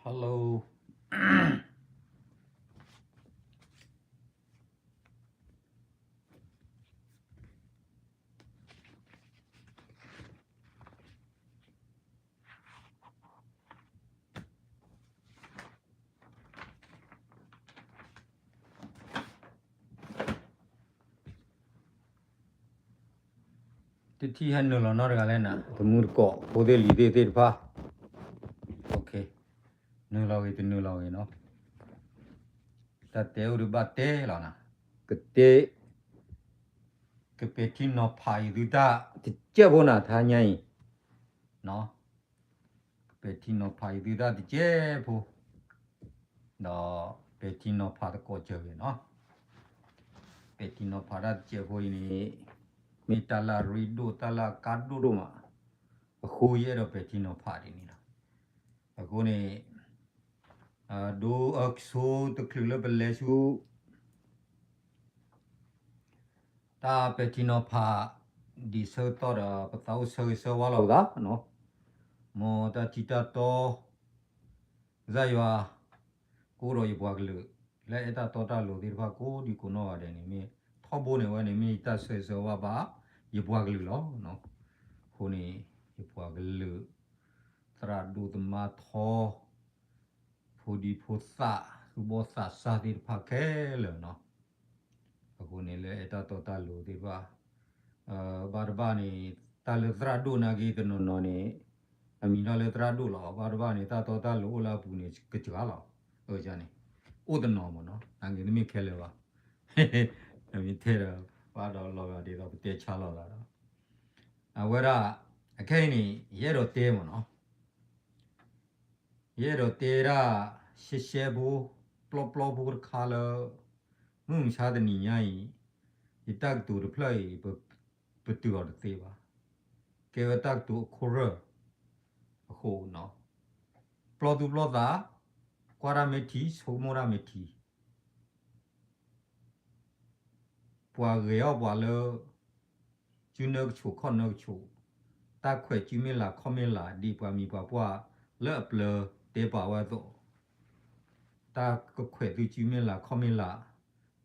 Hello. တထံၣ်ဟဲနုာ်လီၤနီတဂၤလဲၣ်နၤ, တမူတကိး ဖိသ့ၣ်လံၤသ့ၣ်သ့ၣ်တဖၣ်, နုာ်လီၤဂ့ၤတနုာ်လီၤဂ့ၤနီၤ, တၢ်တဲအိၣ်ဒီးဘၣ်တဲလီၤနၤ, ကတဲ ကပဲာ်ထံနီၤဖးအံၤသုတၢ်တကဲးဖိနၤ ထါညါအံၤ, ကပဲာ်ထံနီၤဖးအံၤသုတၢ်တကဲးဖိ, ဒီးပဲာ်ထံနီၤဖးသကိးစၢၤဂ့ၤနီၤ, ပဲာ်ထံနီၤဖးတၢ်တကဲးဖိအံၤန့ၣ် မ့ၢ်တၢ်လၢအရ့ဒိၣ် တၢ်လၢအကါဒိၣ်ဒိၣ်မး, အဃိယအဲၣ်ဒိးပဲာ်ထံနီၤဖးဒ်န့ၣ်လီၤ. အဃိန့ၣ် ဒိအကဆိတချုးလၢပလဲၤဆူ တၢ်ပဲာ်ထံနီၤဖး ဒ်ဆၢကတီၢ်ဒီး ပသးအိၣ်ဆၢဂ့ၤဆၢဝါလီၤပသး, မ်တၢ်ထံတၢ်တီ ကစၢ်ယွၤ ကအိၣ်ဒီးယပှၤကလုာ် လၢအဲၣ်တၢ်တီတၢ်လိၤသ့ၣ်တဖၣ်ကိးဒံကိးနီၢ်ဂၤဒဲးန့ၣ် မ့ၢ်ထီဘိန့ၣ်ဝဲန့ၣ် မ့ၢ်ယတၢ်ဆၢဂ့ၤဆၢဝါဘၣ် ယပှၤကလုာ်လီၤ. အဃိန့ၣ် ယပှၤကလုာ် သရၣ်ဒိၣ်သမါထီ ဖိဒံဖိသၣ် သူၣ်ဘီၣ်သးစၢ်သ့ၣ်တဖၣ်ခဲလၢာ်နီၤ, အဃိန့ၣ်လၢအဲၣ်တၢ်တီတၢ်လိၤသ့ၣ်တဖၣ် ဘၣ်တဘၣ်န့ၣ် တၢ်လၢသရၣ်ဒိၣ်နာ်က့တနီၤနီၤန့ၣ် အမံၤထီၣ်လၢသရၣ်ဒိၣ်လီၤ. ဘၣ်တဘၣ်န့ၣ် တၢ်တီတၢ်လိၤအိၣ်လၢအပူၤန့ၣ် ကစှၤလီၤ. အန့ၣ် အိၣ်တနီၤမ့ၢ်နီၤ နာ်က့တမ့ၢ်ခဲလၢာ်ဘၣ်, အမ့ၢ်ထဲဒီး ဘၣ်ဒီးလီၤဂာ်ဒ်သိးပတဲဆါလိာ်သးဒီး အဝဲဒၣ် အခဲအံၤန့ၣ် ယအဲၣ်ဒိးတဲမ့ၢ်နီၤ ယအဲၣ်ဒိးတဲဒၣ် ရှဲရှဲဖိ ပျီပျီဖိတခါလၢ မုၢ်မဆါတနံၤညါအံၤ ယတၢ်ကတိၤတဖျၢၣ်အံၤ ပတုာ်အီၤတသ့ဘၣ်. ကဲဝဲတၢ်ကတိၤအခိၣ်ရၢၢ်အဃိနီၤ, ပျီသူၣ်ပျီသး, ကွၢ်တၢ်မ့ၢ်ထံ ဆိကမိၣ်တၢ်မ့ၢ်ထံ ပှၤဂဲၤအီၣ်ပှၤလၢ စုနၢကဆိးခီၣ်နၢကဆိး, တၢ်ခွဲးစုမ့ၢ်လၤခီၣ်မ့ၢ်လၤ ဒ်ပှၤမံၤပှၤပှၢ်လၢအပျၢၤတဲပာ်ဝဲအသိး, တၢ်ကခွဲးသုစုမ့ၢ်လၤခီၣ်မ့ၢ်လၤ,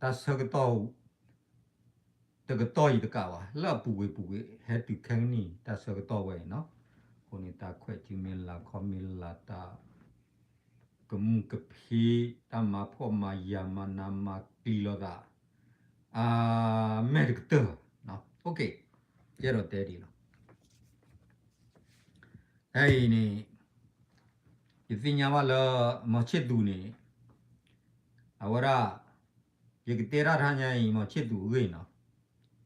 တၢ်ဆၢကတီၢ် တကတီၢ်အံၤတကးဘၣ် လၢအပူၤကွံာ်ပူၤကွံာ် ဟဲတုၤခဲကနံၣ် တၢ်ဆၢကတီၢ်ဝဲအံၤနီၤ, အဃိန့ၣ် တၢ်ခွဲးစုမ့ၢ်လၤခီၣ်မ့ၢ်လၤ တၢ် ကမူၣ်ကဖံး တၢ်မၤဖှီၣ်မၤယာ်မၤနးမၤကျံၤလိာ်သး အမဲာ်တကတၢၢ်, ယအဲၣ်ဒိးတဲဒ်လီၤ. ခဲအံၤန့ၣ် ယသ့ၣ်ညါဘၣ်လၢ မီၤဆ့ၣ်သူးန့ၣ် အဝဲဒၣ် ယကတဲတၢ်တဟါညါအံၤ မီၤဆ့ၣ်သူးအဂ့ၢ်နီၤ,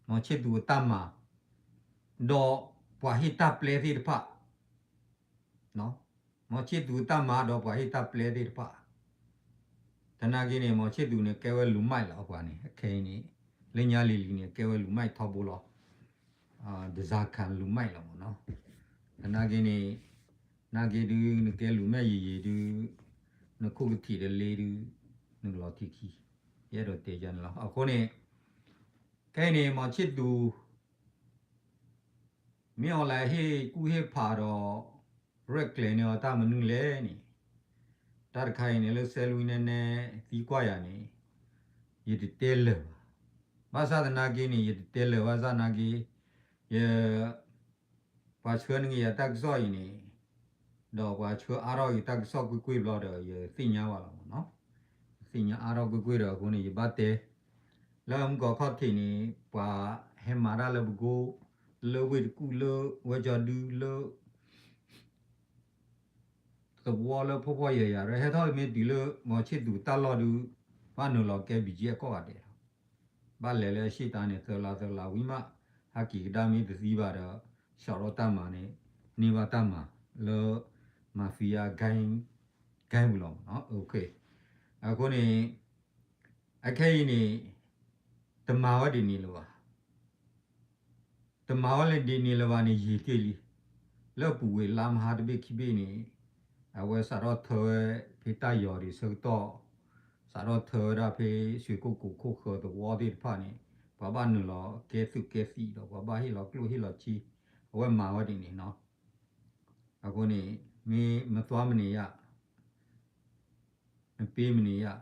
မီၤဆ့ၣ်သူးအတၢ်မၤ ဒီးပှၤဟ့ၣ်တၢ်ပျဲသ့ၣ်တဖၣ် မီၤဆ့ၣ်သူးအတၢ်မၤဒီးပှၤဟ့ၣ်တၢ်ပျဲသ့ၣ်တဖၣ်, သနာ်က့န့ၣ် မီၤဆ့ၣ်သူးန့ၣ် ကဲဝဲလူၤမၢ်လီၤ အပှၤန့ၣ် အခဲအံၤန့ၣ် လၢညါလံၤလံၤန့ၣ် ကဲဝဲလူၤမၢ်ထီဘိလီၤ, ဒစၢ်ခၣ်လူၤမၢ်လီၤမ့ၢ်နီၤ, သနာ်က့န့ၣ် နာ်က့ဒုး နကဲလူၤမၢ်ယံာ်ယံာ်ဒုး နခိၣ်ကထံးတလ့ဒုး နကလီၤထံခံ, ယအဲၣ်ဒိးတဲယၤန့ၣ်လီၤ. အဃိန့ၣ် ခဲအံၤန့ၣ် မီၤဆ့ၣ်သူး မ့ၢ်အီၤလဲၤဟ့ၣ်ကူၣ်ဟ့ၣ်ဖးဒီး ရဲၣ်ကျဲၤန့ၢ်အီၤတၢ်မနုၤလဲၣ်န့ၣ်, တၢ်တခါအံၤန့ၣ် လၢစဲးလွံၢ်နဲနဲသံကွၢ်ယၤန့ၣ် ယတတဲလၢာ်ဘၣ်. ဘၣ်ဆၣ်သနာ်က့န့ၣ် ယတတဲလၢာ်ဘၣ်ဆၣ်သနာ်က့ ယ ပှၤဆှၢနက့ၤယၤတၢ်ကစီၣ်အံၤန့ၣ် ဒီးပှၤဆှၢအါထီၣ်က့ၤတၢ်ကစီၣ်ကွ့ၢ်ကွ့ၢ်ဘျီဒီး ယသ့ၣ်ညါဘၣ်လီၤမ့ၢ်နီၤ, ယသ့ၣ်ညါအါထီၣ်ကွ့ၢ်ကွ့ၢ်ဒီးအဃိန့ၣ် ယဘၣ်တဲ လၢမုၢ်ကီၢ်ခီၣ်ထံးန့ၣ် ပှၤဟဲမၤတၢ်လၢပကိ လၢဝ့ၢ်တကူၣ်လၢဝဲကၠီဒုလၢ သဝီလၢဖှီၣ်ဖှီၣ်ယာ်ယာ် ဟဲထီၣ်မ့ၢ်တုၤလၢ မီၤဆ့ၣ်သူးတၢ်လီၢ်ဒုး ဘၣ်နုာ်လီၤကဲ ဘံၣ်ကၠ့ အကိးဂၤဒဲးလီၤ. ဘၣ်လဲၤလၢအရှေ့တၢ်န့ၣ် သၢလါသၢလါဝံၤမး ဟဲက့ၤကဒါမ့ၢ်တသံဘၣ်ဒီး စးထီၣ်တၢ်မၤန့ၣ် န့ၢ်ဘၣ်တၢ်မၤလၢ mafia gang ပူၤလီၤမ့ၢ်နီၤ. အဃိန့ၣ် အခဲအံၤန့ၣ် တမၤဝဲဒ်န့ၣ်လၢၤဘၣ် တမၤဝဲလၢဒ်န့ၣ်လၢၤဘၣ်န့ၣ် ယံာ်တ့ၢ်လံ. လၢအပူၤကွံာ်လါမဟါတဘ့ၣ်ခံဘ့ၣ်န့ၣ် အဝဲစးထီၣ်ထၢဝဲဖဲတၢ်ယီၤဒံးဆၢကတီၢ် စးထီၣ်ထၢဝဲဒၣ်ဖဲရွှေကုက္ကို ခိၣ်ဃၢၤသဝီသ့ၣ်တဖၣ်န့ၣ် ပှၤဘၣ်နုာ်လီၤကဲသုးကဲသံၣ်ဒီး ပှၤဘၣ်ဟ့ၣ်လီၤကျိၣ်ဟ့ၣ်လီၤစ့ အဝဲမၤဝဲဒ်န့ၣ်နီၤ. အဃိန့ၣ် မ့ၢ်မသွါမနုၤယၤ နပ့မနုၤယၤ,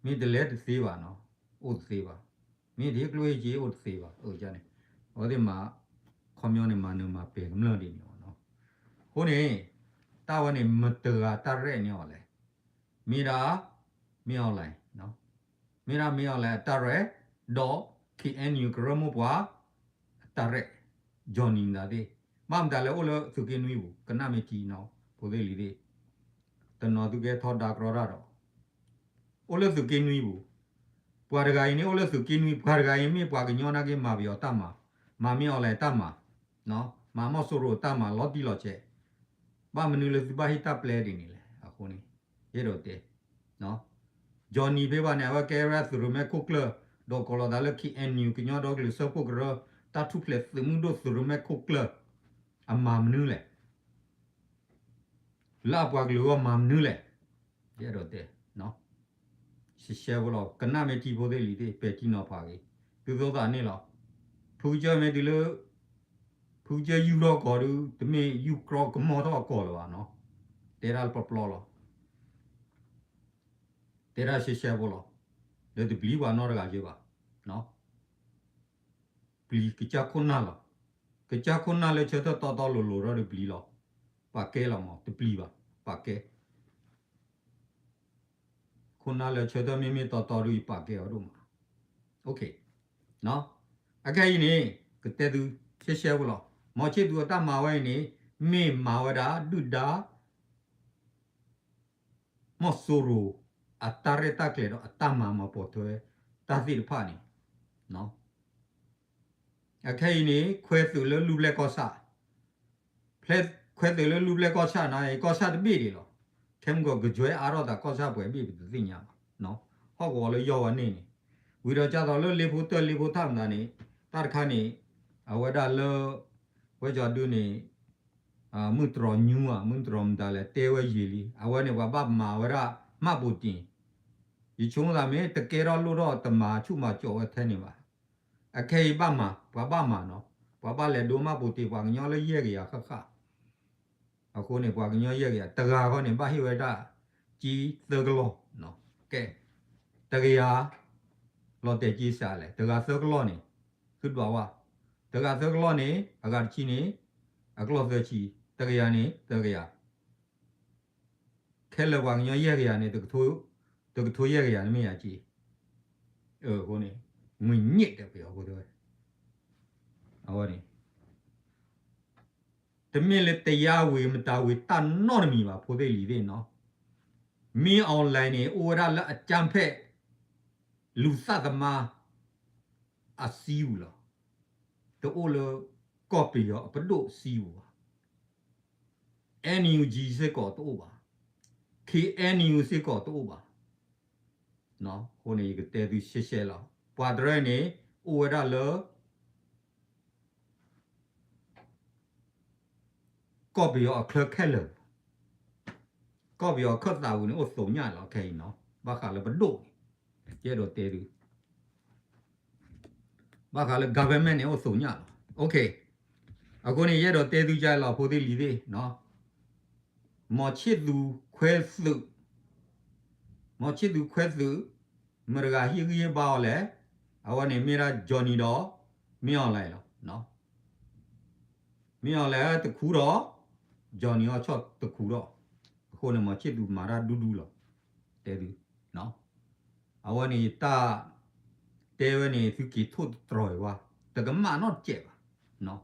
မ့ၢ်တလဲတသ့ဘၣ်နီၤ, အိၣ်တသ့ဘၣ်, မ့ၢ်တဟ့ၣ်ကျိၣ်ဟ့ၣ်စ့အိၣ်တသ့ဘၣ်, အန့ၣ်, အဝဲသ့ၣ်မၤ, ခီပညီန့ၣ် မၤနၢၤမၤပဲာ်ကမျၢၢ်ဒ်န့ၣ်လီၤ. အဃိန့ၣ်, တၢ်ဝဲန့ၣ် မတၤတဂၤတၢ်ရဲၣ်န့ၢ်အီၤလဲၣ်, မ့ၢ်ဒၣ်, မ့ၢ်အီၤလဲၣ်, မ့ၢ်ဒၣ်မ့ၢ်အီၤလဲၣ်အတၢ်ရဲၣ်, ဒီး ခ့ၣ်အဲၣ်ယူၣ် ကရၢမိၢ်ပှၢ် အတၢ်ရဲၣ်, Johnny မတၤသ့ၣ်, ဘၣ်မတၤလဲၣ်အိၣ်လၢသုးက့နွံပူၤ ကနၣ်မ့ၢ်ထံနီၤ ဖိသ့ၣ်လံၤသ့ၣ်, တနီၤသုကဲထီဒါကြီတၢ်ဒီး, အိၣ်လၢသုးက့နွံပူၤ, ပှၤတဂၤအံၤန့ၣ်အိၣ်လၢသုးက့နွံ ပှၤတဂၤအံၤမ့ၢ်ပှၤကညီနာ်က့ မၤပယီၤတၢ်မၤ, မၤမ့ၢ်အီၤလဲၣ်တၢ်မၤ, မၤမီၢ်စိရိၤတၢ်မၤလီၤတံၢ်လီၤဆဲး, ဘၣ်မနုၤလၢသုဘၣ်ဟ့ၣ်တၢ်ပျဲဒ်န့ၣ်လဲၣ်, အဃိန့ၣ်, ယအဲၣ်ဒိးတဲ Johnny ဖဲဘၣ်န့ၣ် အဝဲကဲဝဲဒၣ်သုးရိၣ်မဲခိၣ်ကျၢၢ်, ဒီးကိးလီၤသးလၢ ခ့ၣ်အဲၣ်ယူၣ် ကညီဒီကလုာ်စၢဖှိၣ်ကရၢ, တၢ်ထူၣ်ဖျဲးသုးမုၢ်ဒိၣ်သုးရိၣ်မဲခိၣ်ကျၢၢ်, အမၤမနုၤလဲၣ်, လၢအပှၤကလုာ်အဂီၢ်မၤမနုၤလဲၣ်, ယအဲၣ်ဒိးတဲ ရှဲရှဲဖိလီၤ, ကနၣ်မ့ၢ်ထံဖိသ့ၣ်လံၤသ့ၣ် ပဲာ်ထံနီၤဖးဂ့ၤ, သုသိသးန့ၣ်လီၤ, ဖုကစၢၢ်မ့ၢ်တုၤလၢ ဖုကစၢၢ်ယူၢ်ထီၣ်ကီးဒုး တမ့ၢ်ယူၢ်ကြီကမီၤထီၣ်အကီၢ်လၢၤဘၣ်နီၤ, တဲဒၣ်လၢပျီပျီလီၤ, တဲဒၣ်ရှဲရှဲဖိလီၤ, လၢတပျံၤပှၤနီတဂၤယဲဘၣ်, ပျံၤကစၢ်ခိၣ်နၢ်လီၤ, ကစၢ်ခိၣ်နၢ်လၢဆၢထၢၣ်တီတီလိၤလိၤထီၣ်ဒီးပျံၤလီၤ, ပာ်ကဲလီၤမး တပျံၤဘၣ်, ပာ်ကဲ ခိၣ်နၢ်လၢဆၢထၢၣ်မ့မ့ၢ်တီတီဒုး ယပာ်ကဲအီၤဒိၣ်မး, အခဲအံၤန့ၣ် ကတဲသု ရှဲရှဲဖိလီၤ, မီၤဆ့ၣ်သူၤအတၢ်မၤဝဲအံၤန့ၣ် မ့ၢ်မၤဝဲဒၣ်ဒုၣ်ဒါ မီၢ်စိရိၤ အတၢ်ရဲၣ်တၢ်ကျဲၤဒီးအတၢ်မၤမၤပိာ်ထွဲ တၢ်သ့ၣ်တဖၣ်န့ၣ်, အခဲအံၤန့ၣ် ခွဲသုးလၢလူၢ်ပျဲၢ်ကီၢ်ဆၣ်, ခွဲသုးလၢလူၢ်ပျဲၢ်ကီၢ်ဆၣ်န့ၣ် ကီၢ်ဆၣ်တဘ့ၣ်ဒံးလီၤ, ခဲမုၢ်ကီးကကွဲအါထီၣ်သးကီၢ်ဆၣ်ပှဲၤဘ့ၣ်ပတသ့ၣ်ညါဘၣ်, ဟီၣ်ကဝီၤလၢယီၢ်ဝဲန့ၣ်န့ၣ်, ဝံၤဒီးကၢ်သိးလၢလ့ဖိတၢၢ်လ့ဖိထၢ်မတၤန့ၣ်, တၢ်တခါန့ၣ်, အဝဲဒၣ်လၢ, ဝဲကၠီဒုန့ၣ် မုၢ်တြီၤညူဧါ မုၢ်တြီၤမတၤလဲၣ် တဲဝဲယံာ်လံ အဝဲန့ၣ် ပှၤဘၣ်မၤဝဲဒၣ် မှတ်ပုံတင်, ယဆိကမိၣ်သးမ့ၢ် တကဲထီၣ်လိၣ်ထီၣ်တမၤဆူၣ်မၤစိးဝဲထဲန့ၣ်ဘၣ်, အခဲအံၤဘၣ်မၤ ပှၤဘၣ်မၤနီၤ, ပှၤဘၣ်လဲၤဒိ မှတ်ပုံတင် ပှၤကညီလၢယဲၢ်ကယၤဃၣ်ဃၣ်, အဃိန့ၣ် ပှၤကညီယဲၢ်ကယၤ တဂၤဃီန့ၣ် ဘၣ်ဟ့ၣ်ဝဲဒၣ် ကၠံသၢကလီၢ်, ကဲ, တကယၤ လီၤတဲာ်ကၠံစးလဲၣ် တဂၤသၢကလီၢ်န့ၣ်, သုဒွးဝဲ, တဂၤသၢကလီၢ်န့ၣ် အဂၤတဆံန့ၣ်, အကလီၢ်သၢဆံ, တကယၤန့ၣ် သၢကယၤ, ခဲလၢာ်ပှၤကညီယဲၢ်ကယၤန့ၣ် တကထိယဲၢ်ကယၤန့ၣ်မ့ၢ်ယၤက့, အဃိန့ၣ်, ငွေညှစ် တဲပယီၤဖိတဲဝဲ, အဝဲန့ၣ် တမ့ၢ်လၢတယါဝံၤမတၤဝံၤတၢ်နီတမံၤဘၣ် ဖိသ့ၣ်လံၤသ့ၣ်နီၤ, မ့ၢ် online န့ၣ် အိၣ်ဝဲဒၣ်လၢအကြမ်းဖက် လူသတ်သမား အစည်းအဝေးလီၤ, တအိၣ်လၢ ကီၢ်ပယီၤအပဒိၣ်စည်းအဝေးဘၣ်, NUG စ့ၢ်ကီးတအိၣ်ဘၣ်, KNU စ့ၢ်ကီးတအိၣ်ဘၣ်, အဃိန့ၣ် ယကတဲသုရှဲရှဲလီၤ, ပှၤတရၢန့ၣ် အိၣ်ဝဲဒၣ်လၢ ကီၢ်ပယီၤအချၢခဲလၢာ်, ကီၢ်ပယီၤအခၢၣ်သးပူၤန့ၣ် အိၣ်သိးညၣ်လီၤ ခဲအံၤနီၤ, ဘၣ်ဃးလၢပဒိၣ်န့ၣ်, ယအဲၣ်ဒိးတဲသု, ဘၣ်ဃးလၢ government န့ၣ် အိၣ်သိးညၣ်လီၤ, အဃိန့ၣ် ယအဲၣ်ဒိးတဲသုကလီၤ ဖိသ့ၣ်လံၤသ့ၣ်, မီၤဆ့ၣ်သူခွဲသုး, မီၤဆ့ၣ်သူခွဲသုး, မတၤတဂၤဟ့ၣ်ဂံၢ်ဟ့ၣ်ဘါအီၤလဲၣ်, အဝဲန့ၣ်မ့ၢ်ဒၣ် Johnny ဒီး မ့ၢ်အီၤလဲၣ်လီၤ မ့ၢ်အီၤလဲၣ်တခူဒီး, Johnny အီၤဆီၣ်တခူဒီး, အဃိန့ၣ် မီၤဆ့ၣ်သူမၤတၢ်ဒူဒူလီၤ, တဲသု, အဝဲန့ၣ်ယတၢ်တဲဝဲန့ၣ် သုက့ၤထိၣ်တတြီၤအံၤဝဲ, တကမၣ်နီတစဲးဘၣ်,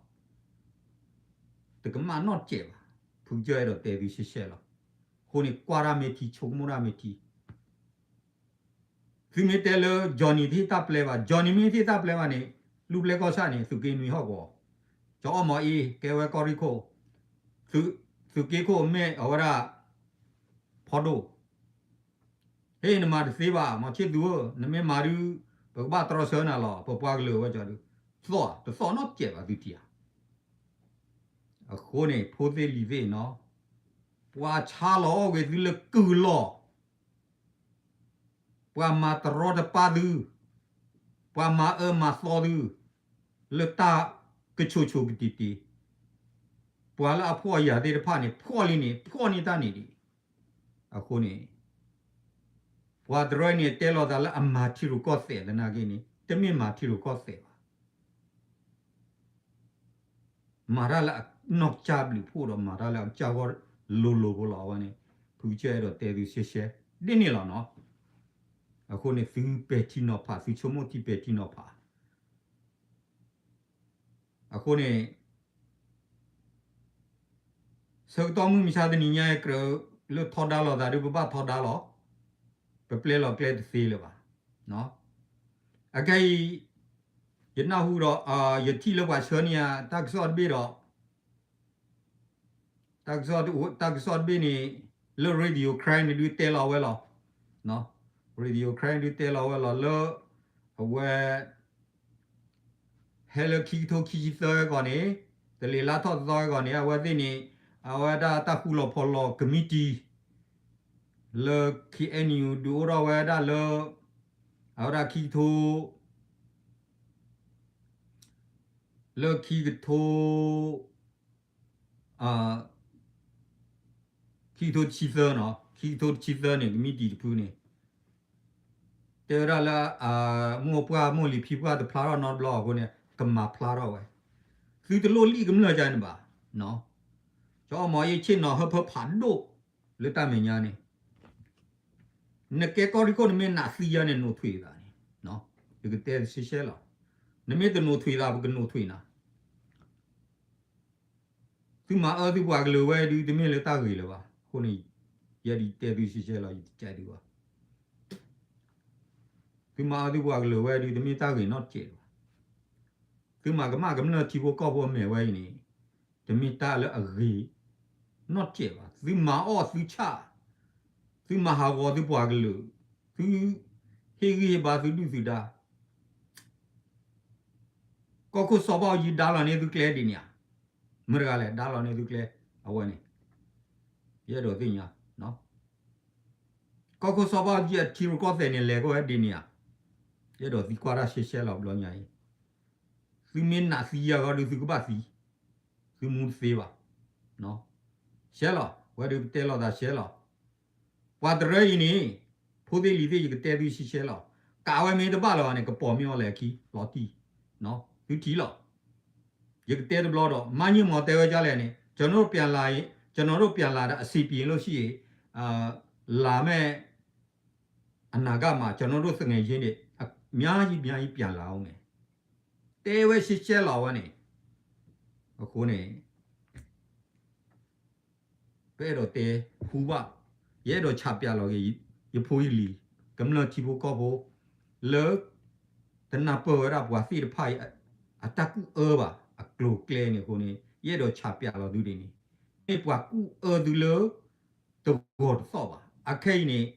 တကမၣ်နီတစဲးဘၣ်, ဖုကစၢၢ်အဲၣ်ဒိးတဲသုရှဲရှဲလီၤ, အဃိန့ၣ် ကွၢ်တၢ်မ့ၢ်ထံ ဆိကမိၣ်တၢ်မ့ၢ်ထံ သုမ့ၢ်တဲလၢ Johnny တဟ့ၣ်တၢ်ပျဲဘၣ်, Johnny မ့ၢ်တဟ့ၣ်တၢ်ပျဲဘၣ်န့ၣ်, လူၢ်ပျဲၢ်ကီၢ်ဆၣ်န့ၣ် သုးက့နွံဟီၣ်ကဝီၤ, ကၠီအီၣ်မီၤအ့ ကဲဝဲကီၢ်ရ့ၣ်ခိၣ်, သုးက့ခိၣ်မ့ၢ်အဝဲဒၣ် ဖီဒိၣ်, ဟ့ၣ်နမၤတသ့ဘၣ် မီၤဆ့ၣ်သူဧၢ, နမ့ၢ်မၤဒုး, ပကဘၣ်တြီဆၢနၤလီၤ ပပှၤကလုာ်ဝဲကၠီဒုး, သီၣ်တသီၣ်နီတစဲးဘၣ်သုထံၣ်ဧါ, အဃိန့ၣ် ဖိသ့ၣ်လံၤသ့ၣ်နီၤ, ပှၤဆါလီၤအီၣ်က့ၤသုလၢကုၢ်လီၢ်, ပှၤမၤတရီတပါသု, ပှၤမၤအၢမၤသီသု, လၢတၢ်ကဆိးဆိးကတံာ်တံာ်, ပှၤလၢအဖှီၣ်ယာ်သ့ၣ်တဖၣ်န့ၣ် ဖှီၣ်လံန့ၣ် ဖှီၣ်န့ၢ်တၢ်န့ၣ်ဒံး, အဃိန့ၣ် ပှၤတရၢအံၤန့ၣ် တဲလီၤသးလၢအမၤထံရူၢ်ကီၢ်သဲးသနာ်က့န့ၣ် တမ့ၢ်မၤထံရူၢ်ကီၢ်သဲးဘၣ်. မၤတၢ်လၢအနီၢ်ကစၢ်ဘျုးဖှိၣ်ဒီးမၤတၢ်လၢအကစၢ်ဂီၢ်လိၤလိၤဖိလီၤ. အဝဲန့ၣ် ဖုကစၢၢ်အဲၣ်ဒိးတဲသုရှဲရှဲဒ်န့ၣ်လီၤနီၤ. အဃိန့ၣ် သုပဲာ်ထံနီၤဖး သုဆိကမိၣ်ထံပဲာ်ထံနီၤဖး အဃိန့ၣ် ဆၢကတီၢ်မုၢ်မဆါတနံၤညါအံၤ ကြၢးလၢထီဒါလိာ်သးဒုး ပဘၣ်ထီဒါလီၤ. ပပျဲလီၤကျဲတသ့လၢၤဘၣ်. အခဲအံၤ ယနၢ်ဟူဒီး ယထံၣ်လၢပှၤဆှၢန့ၢ်ယၤ တၢ်ကစီၣ်တဘ့ၣ်ဒီး တၢ်ကစီၣ်တဘ့ၣ်န့ၣ် လၢ Radio Karen န့ၣ်ဒုးတဲလီၤဝဲလီၤ. Radio Karen ဒုးတဲလီၤဝဲလီၤလၢ အဝဲ ဟဲလၢခံကထိခံဆံသၢဂီၢ်န့ၣ် တလ့ၤလါထီၣ်သီဂီၢ်န့ၣ် အဝဲသ့ၣ်န့ၣ် အဝဲဒၣ်တၢ်ဃူလီၤဖိးလီၤကမံးတံာ် လၢ K N U ဒုးအိၣ်ထီၣ်ဝဲဒၣ်လၢ အဝဲဒၣ်ခံကထိ လၢခံကထိ ခံကထိတဆံသၢနီၤ ခံကထိတဆံသၢန့ၣ် ကမံးတံာ်တဖုန့ၣ် တဲဝဲဒၣ်လၢ မိၢ်ပှၢ်မိၢ်လံၤဖံပှၢ်တဖျါထီၣ်နီတဘျီအဃိန့ၣ် ကမၤဖျါထီၣ်ဝဲ သုတလိၣ်လံၣ်ကမျၢၢ်ဒ်န့ၣ်ဘၣ်. ကၠီအီၣ်မီၤအ့ၣ်ဆ့ၣ်နီၤဟၢဖၢဖးဒိၣ်လၢတၢ်မဲာ်ညါန့ၣ် နကဲကီၢ်ရံၣ်ခိၣ် နမ့ၢ်နးသံယါန့ၣ် နိးထွံၣ်သးန့ၣ် ယကတဲရှဲရှဲလီၤ. နမ့ၢ်တနိးထွံၣ်သး ပကနိးထွံၣ်နၤ သုမၤအၢသုပှၤကလုာ်ဝဲဒုး တမ့ၢ်လၢတၢ်ဂ့ၤလၢၤဘၣ်. အဃိန့ၣ် ယဲဒုးတဲသုရှဲရှဲလီၤ ယတကဲဒုးဘၣ်. သုမၤအၢသုပှၤကလုာ်ဝဲဒုး တမ့ၢ်တၢ်ဂ့ၤနီတစဲးလၢၤဘၣ်. သုမၤကမၣ်ကမျၢၢ်ထံဖိကီၢ်ဖိအမဲာ်ဝဲအံၤန့ၣ် တမ့ၢ်တၢ်လၢအဂ့ၤနီတစဲးဘၣ်. သုမၤအီၣ်သုဆၣ် သုမၤဟးဂီၤသုပှၤကလုာ် သုဟ့ၣ်ဂံၢ်ဟ့ၣ်ဘါသုဒုၣ်သုဒါ ကီၢ်ခိၣ်စီၤဘၣ်အူကၠံဒါလီၤန့ၢ်သုကျဲဒ်န့ၣ်ဧါ. မတၤတဂၤလဲၣ် ဒါလီၤန့ၢ်သုကျဲ အဝဲန့ၣ် ယအဲၣ်ဒိးသ့ၣ်ညါ ကီၢ်ခိၣ်စီၤဘၣ်အူကၠံအထံရူၢ်ကီၢ်သဲးန့ၣ် လဲၤကီၢ်ဝဲဒ်န့ၣ်ဧါ. ယအဲၣ်ဒိးသံကွၢ်တၢ်ရှဲရှဲလီၤဘျီညါအံၤ သုမ့ၢ်နးသံယါဂီၢ်ဒုး သုကဘၣ်သံ သုမူတသ့ဘၣ်. ရှဲလီၤ ဝဲဒုးပတဲလိာ်သးရှဲလီၤ. ပှၤတရၢအံၤန့ၣ် ဖိသ့ၣ်လံၤသ့ၣ် ယကတဲသုရှဲရှဲလီၤ. ကးဝဲမ့ၢ်တဘၣ်လၢၤဘၣ်န့ၣ် ကပိာ်မ့ၢ်အီၤလဲၤခံ လီၤတံၢ် သုထံၣ်လီၤ. ယကတဲတဘျီဒီး မါညၣ်မီၤတဲဝဲဒ်လဲၣ်န့ၣ် ကျွန်တော်တို့ပြန်လာရင် ကျွန်တော်တို့ပြန်လာတာ အဆင်ပြေလို့ရှိရင် လာမယ့်အနာဂတ်မှာ ကျွန်တော်တို့သူငယ်ချင်းတွေ အများကြီး အများကြီး ပြန်လာဦးမယ် တဲဝဲရှဲရှဲလီၤဝဲန့ၣ်. အဃိန့ၣ် ပအဲၣ်ဒိးတဲဟူဘၣ်, ယအဲၣ်ဒိးဆးပၠးလီၤက့ၤ ယဖိယလံၤ ကမျၢၢ်ထံဖိကီၢ်ဖိ လၢတနၢ်ပၢၢ်ဝဲဒၣ်ပှၤသ့ၣ်တဖၣ်အံၤ အတၢ်ကူၣ်အၢဘၣ် အကျိၤအကျဲန့ၣ်အဃိန့ၣ် ယအဲၣ်ဒိးဆးပၠးလီၤသုဒ်န့ၣ် မ့ၢ်ပှၤကူၣ်အၢသုလၢ တဂီၤတသီၣ်ဘၣ်. အခဲအံၤန့ၣ်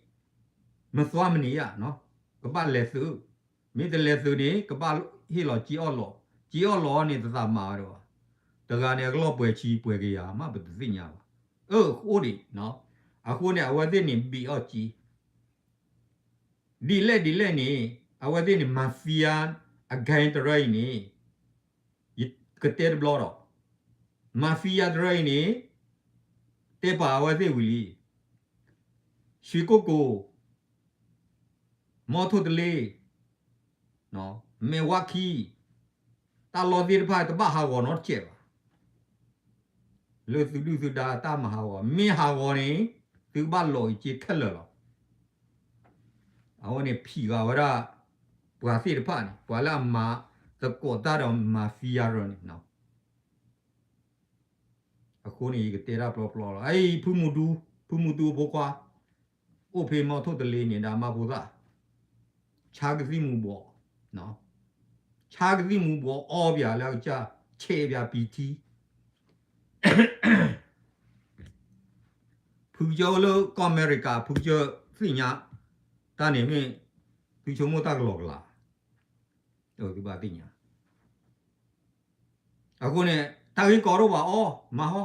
မသွားမနေရ ကဘၣ်လဲၤသုး, မ့ၢ်တလဲၤသုးန့ၣ် ကဘၣ်ဟ့ၣ်လီၤစ့အီၣ်လီၤ, စ့အီၣ်လီၤန့ၣ် တသးမၤဝဲဒၣ်ဘၣ်. တဂၤန့ၣ် အကလီၢ်ပှဲၤဆံပှဲၤကယၤမး ပတသ့ၣ်ညါဘၣ်. အၢ အိၣ်ဒံး, အဃိန့ၣ် အဝဲသ့ၣ်န့ၣ် ဘ့ၣ်အီၣ်စ့ ဒ်လဲၣ်ဒ်လဲၣ်န့ၣ် အဝဲသ့ၣ်န့ၣ် mafia အဂၤတရၢအံၤန့ၣ် ယကတဲတဘျီဒီး mafia တရၢအံၤန့ၣ် တဲပာ်အဝဲသ့ၣ်ဝံၤလံ ရွှေကုက္ကို, မီထိၣ်တလ့, မဲၢ်ဝါခံ, တၢ်လီၢ်သ့ၣ်တဖၣ် တဘၣ်ဟးဂီၤနီတစဲးဘၣ်. လၢသုဒုၣ်သုဒါတၢ်မၤဟးဂီၤ, မ့ၢ်ဟးဂီၤန့ၣ် သုကဘၣ်လီၤအံၤစ့ခဲလၢာ်လီၤ. အဝဲန့ၣ်ဖံးဂၤဝဲဒၣ် ပှၤသ့ၣ်တဖၣ်န့ၣ် ပှၤလၢအမၤသကိးတၢ်ဒီး mafia ရၢန့ၣ် အဃိန့ၣ် ယကတဲတၢ်ပျီပျီလီၤ. အံၤ ဖုမူတူ, ဖုမူတူအဖိခွါ အိၣ်ဖဲမီထိၣ်တလ့န့ၣ် ဒီးမါဖိသၣ် ဆါကသံၣ်မူၤဘှီး, ဆါကသံၣ်မူၤဘှီးအီပၠးလၢအကစၢ် ဆဲးပၠးပံထံ ဖုကစၢၢ်အိၣ်လၢကီၢ်အမဲရကၤ ဖုကစၢၢ်သ့ၣ်ညါ တၢ်န့ၣ်မ့ၢ် သုဆိကမိၣ်တၢ်ကလီကလး သုဘၣ်သ့ၣ်ညါ အဃိန့ၣ် တၢ်ဂ့ၢ်ကီဒိၣ်ဘၣ်အီၤ မၤဟီ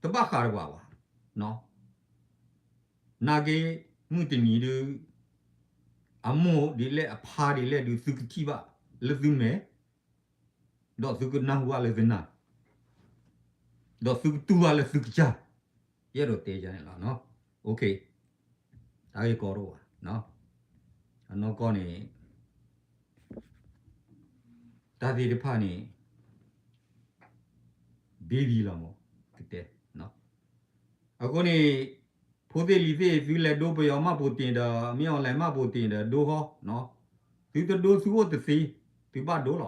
တဘၣ်ဃးတဘၣ်ဘၣ်. နာ်က့ မုၢ်တနံၤဒုး အမိၢ်ဒ်လဲၣ်အဖါဒ်လဲၣ်ဒုး သုကထံၣ်ဘၣ်လၢသုမဲာ် ဒီးသုကနၢ်ဟူဘၣ်လၢသုနၢ် ဒီးသုကတူၢ်ဘၣ်လၢသုကစၢ် ယအဲၣ်ဒိးတဲယၤန့ၣ်လီၤ. တၢ်ဂ့ၢ်ကီဒိၣ်ဘၣ်. အနီၢ်ကီၢ်န့ၣ် တၢ်သ့ၣ်တဖၣ်န့ၣ် ဘ့ဘံလီၤမး ကတဲ. အဃိန့ၣ် ဖိသ့ၣ်လံၤသ့ၣ် သုလဲၤဒိပယီၤမၢ်ပိာ်တ့ၢ်ဒီး မ့ၢ်အီၤလဲၤမၢ်ပိာ်တ့ၢ်ဒီးဒိဃီ, သုတဒိသုအိၣ်တသ့, သုဘၣ်ဒိလီၤ.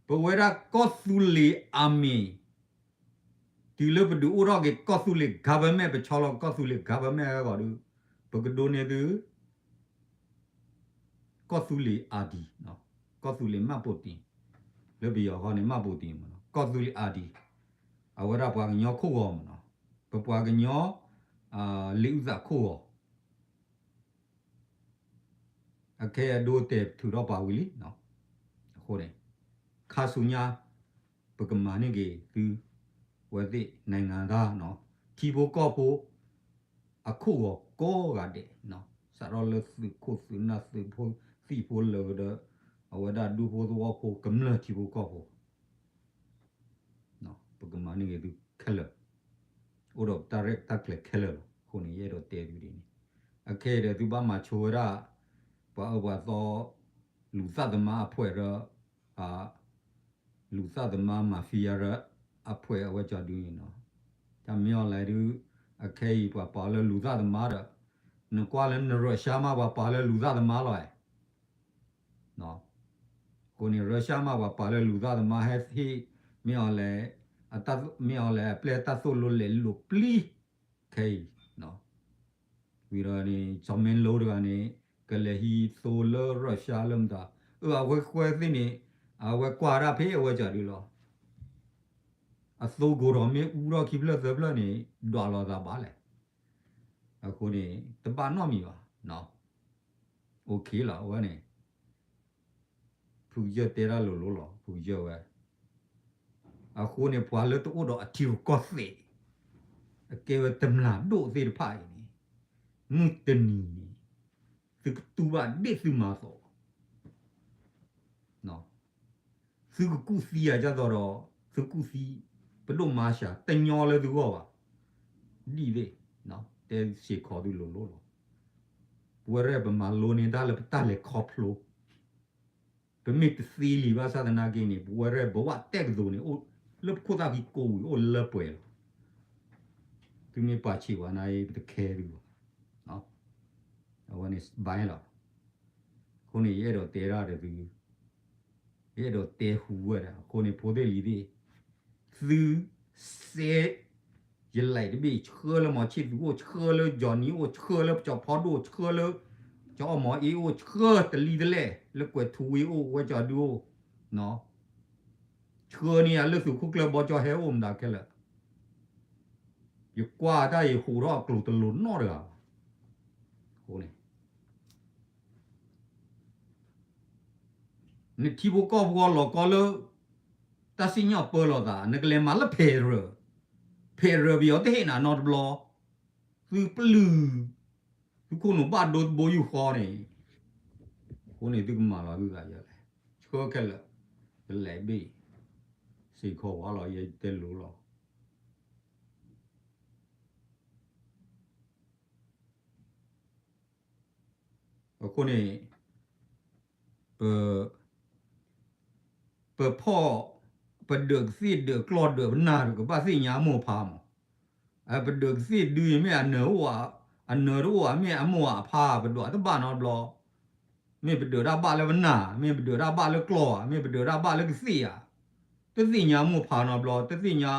ပဝဲဒၣ်ကီၢ်သူလ့ၤအမံၤ တုၤလၢပဒုးအိၣ်ထီၣ်က့ၤကီၢ်သူလ့ၤ government ပဆီလီၤကီၢ်သူလ့ၤ government အဂီၢ်ဒီး ပကဒိးန့ၢ်သု ကီၢ်သူလ့ၤအါဒံ, ကီၢ်သူလ့ၤမၢ်ပိာ်တ့ၢ်, လၢပယီၤဃီန့ၣ် မၢ်ပိာ်တ့ၢ်မး, ကီၢ်သူလ့ၤအါဒံ, အဝဲဒၣ်ပှၤကညီခိၣ်ဂီၤမးနီၤ, ပပှၤကညီ လ့ၤအုၣ်သးခိၣ်ဂီၤ အခဲအံၤဒိတဲာ်ထုးထီၣ်ပာ်ဝံၤလံ. အဃိန့ၣ် ခါဆူညါ ပကမၤန့ၢ်က့ၤသု ဝဲသ့ၣ် နိုင်ငံသား နီၤ, ထံဖိကီၢ်ဖိ အခိၣ်ဂီၤကိးဂၤဒဲး, စးထီၣ်လၢသုးခိၣ်သုးနၢ် သုးဖိသံၣ်ဖိလၢာ်ဒီး အဝဲဒၣ်ဒူဖိသဝီဖိ ကမျၢၢ်ထံဖိကီၢ်ဖိ ပကမၤန့ၢ်က့ၤသုခဲလၢာ်, အိၣ်ဒီးတၢ်ရဲၣ်တၢ်ကျဲၤခဲလၢာ်လီၤ. အဃိန့ၣ် ယအဲၣ်ဒိးတဲသုဒ်န့ၣ်, အခဲအံၤဒီးသုဘၣ်မၤဆိဝဲဒၣ် ပှၤအၢပှၤသီ လူၤသၣ်သမါအဖှဲးဒီး လူၤသၣ်သမါ mafia ဒီး အဖှဲးအဝဲကၠီဒုန့ၣ်နီၤ, တၢ်မ့ၢ်အီၤလဲၣ်ဒုး အခဲအံၤပှၤပာ်လၢလူၤသၣ်သမါဒီး နကွၢ်လၢနရၢၡါမး ပှၤပာ်လၢလူၤသၣ်သမါလီၤ. အဃိန့ၣ် ရၢၡါမး ပှၤပာ်လၢလူၤသၣ်သမါ ဟဲဟ့ၣ် မ့ၢ်အီၤလဲၣ်, မ့ၢ်အီၤလဲၣ် အပျဲၢ်တၢ်သိၣ်လိလဲၤလိာ်ပျံၤ ခဲအံၤ ဝံၤဒီးန့ၣ် စီၤမ့လိတဂၤန့ၣ် ကလဲၤဟံးသိလၢရၢၡါလၢမတၤ, အၢ အဝဲဃဲသ့ၣ်န့ၣ် အဝဲကွၢ်ဒၣ်ဖဲအဝဲကၠီဒုလီၤ. အသိကိၤဒီးမ့ၢ်အူထီၣ်ခံဖျၢၣ်သၢဖျၢၣ်န့ၣ် ဒွးလိာ်သးဘၣ်လဲၣ်. အဃိန့ၣ် တဘၣ်နီတမံၤဘၣ်. OK လီၤ အဝဲန့ၣ် ဖုကစၢၢ်တဲတၢ်လိၤလိၤလီၤ ဖုကစၢၢ်ဝဲ. အဃိန့ၣ် ပှၤလၢတအိၣ်ဒီးအထံရူၢ်ကီၢ်သဲး အကဲဝဲတမျၢ်ဒိၣ်သ့ၣ်တဖၣ်အံၤန့ၣ် မုၢ်တနံၤန့ၣ် သုကတူၢ်ဘၣ်ဒ်သုမၤသီ သုကကူၣ်သံယၤဒ်သိးဒီး သုကူၣ်သံ ပဒိၣ်မါစှၤ တညီလၢသုဂီၢ်ဘၣ်. ဒ်သ့ၣ် တဲစ့ၢ်ကီးသုလိၤလိၤလီၤ. ပဝဲရဲၣ်ပမၤလိန့ၢ်တၢ်လၢပတၢ်လဲၤခီဖျိ ပမ့ၢ်တသ့လံဘၣ်ဆၣ်သနာ်က့န့ၣ် ပဝဲရဲၣ်ဘဝတဲာ်ကသိးန့ၣ် အိၣ်လၢပခိၣ်သၣ်ခံကိးဝံၤ အိၣ်လၢပှဲၤလီၤ. သုမ့ၢ်ပာ်ဆံးဝဲနၤအံၤ ပတခဲသုဘၣ်. အဝဲန့ၣ်ဘၣ်လီၤ. အဃိန့ၣ် ယအဲၣ်ဒိးတဲဒၣ်ဒီးသု ယအဲၣ်ဒိးတဲဟူဝဲဒၣ် အဃိန့ၣ် ဖိသ့ၣ်လံၤသ့ၣ် သုစဲ ယလဲၤတဘ့ၣ် ဆှၢလၢမီၤဆ့ၣ်သူးအိၣ် ဆှၢလၢ Johnny အိၣ် ဆှၢလၢပကၠီဖီဒိၣ် ဆှၢလၢ ကၠီအီၣ်မီၤအ့အိၣ် ဆှၢတလံတလဲၣ် လၢကွဲးထူဝ့အိၣ် ဝဲကၠီဒုအိၣ် ဆှၢန့ၢ်ယၤလၢသုးခိၣ်ကျၢၢ်ဘီကၠီဟဲအိၣ်မတၤခဲလၢာ် ယကွၢ်တၢ်အံၤဟူးထီၣ်အကျိၤတလိၤနီတဂၤဘၣ်. အဃိန့ၣ် နထံဖိကီၢ်ဖိလီၤကီလၢ တၢ်စံၣ်ညီၣ်ပၢလီၤသး နကလဲၤမၤလၢ federal, federal ပယီၤတဟ့ၣ်နၤနီတဘျီ, သုပျုၢ် သုခိၣ်နူာ်ဘၣ်ဒိတဘိယူၢ်ဃီန့ၣ်, အဃိန့ၣ်သုကမၤလီၤသုသးယဲလဲၣ်, ဆှၢခဲလၢာ်, တလဲၤဘ့ၣ်, စ့ၢ်ကီးဝဲလီၤ ယတဲလိၤလီၤ. အဃိန့ၣ် ပ ပဖီၣ် ပဒၢးကသ့ၣ်ဒၢးကျီၢ်ဒၢးပနၢ်ဒီး ကဘၣ်သ့ၣ်ညါအမိၢ်အဖါမး, ပဒၢးကသ့ၣ်ဒုးအံၤမ့ၢ်အနၢၤအိၣ်, အနၢၤတအိၣ်ဧါ မ့ၢ်အမိၢ်အဖါ ပဒွးတဘၣ်နီတဘျီ, မ့ၢ်ပဒၢးတၢ်ဘၣ်လၢပနၢ်, မ့ၢ်ပဒၢးတၢ်ဘၣ်လၢကျီၢ်ဧါ, မ့ၢ်ပဒၢးတၢ်ဘၣ်လၢကသ့ၣ်ဧါ, တသ့ၣ်ညါအမိၢ်အဖါနီတဘျီ, တသ့ၣ်ညါ ခံ